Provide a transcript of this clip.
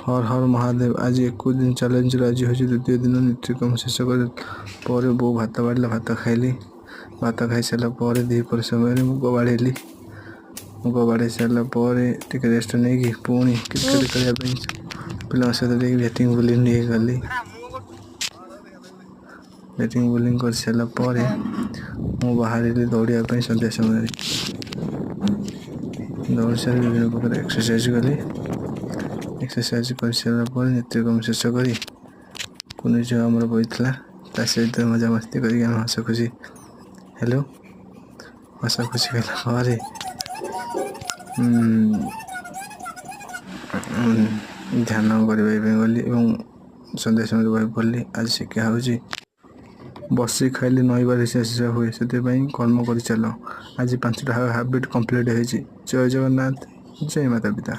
ହର ହର ମହାଦେବ। ଆଜି 21 ଦିନ ଚ୍ୟାଲେଞ୍ଜର ଆଜି ହେଉଛି ଦ୍ୱିତୀୟ ଦିନ। ନିତ୍ୟକର୍ମ ଶେଷ କରି ପରେ ବୋଉ ଭାତ ବାଢ଼ିଲା, ଭାତ ଖାଇଲି। ଭାତ ଖାଇସାରିଲା ପରେ ଦ୍ୱିପହର ସମୟରେ ମୁଗ ବାଢ଼ିଲି। ମୁଗ ବାଢ଼େଇ ସାରିଲା ପରେ ଟିକେ ରେଷ୍ଟ ନେଇକି ପୁଣି କ୍ରିକେଟ୍ ଖେଳିବା ପାଇଁ ପିଲାଙ୍କ ସହିତ ଟିକେ ବ୍ୟାଟିଂ ବୋଲିଂ ଟିକେ କଲି। ବ୍ୟାଟିଂ ବୋଲିଂ କରିସାରିଲା ପରେ ମୁଁ ବାହାରିଲି ଦୌଡ଼ିବା ପାଇଁ। ସନ୍ଧ୍ୟା ସମୟରେ ଦୌଡ଼ି ସାରି ବିଭିନ୍ନ ପ୍ରକାର ଏକ୍ସରସାଇଜ୍ କଲି। ଏକ୍ସରସାଇଜ୍ କରିସାରିଲା ପରେ ନିତ୍ୟକର୍ମ ଶେଷ କରି କୁନି ଝିଅ ଆମର ବସିଥିଲା, ତା ସହିତ ମଜାମସ୍ତି କରିକି ଆମେ ହସ ଖୁସି ହେଲୁ। ହସ ଖୁସି ହେଲା ପରେ ଧ୍ୟାନ କରିବା ପାଇଁ ଗଲି ଏବଂ ସନ୍ଧ୍ୟା ସମୟରେ ବହି ପଢ଼ିଲି। ଆଜି ଶିକ୍ଷା ହେଉଛି, ବସି ଖାଇଲେ ନଈ ଶେଷ ହୁଏ, ସେଥିପାଇଁ କର୍ମ କରି ଚାଲ। ଆଜି 5ଟା ହାବିଟ୍ କମ୍ପ୍ଲିଟ୍ ହେଇଛି। ଜୟ ଜଗନ୍ନାଥ, ଜୟ ମାତା ପିତା।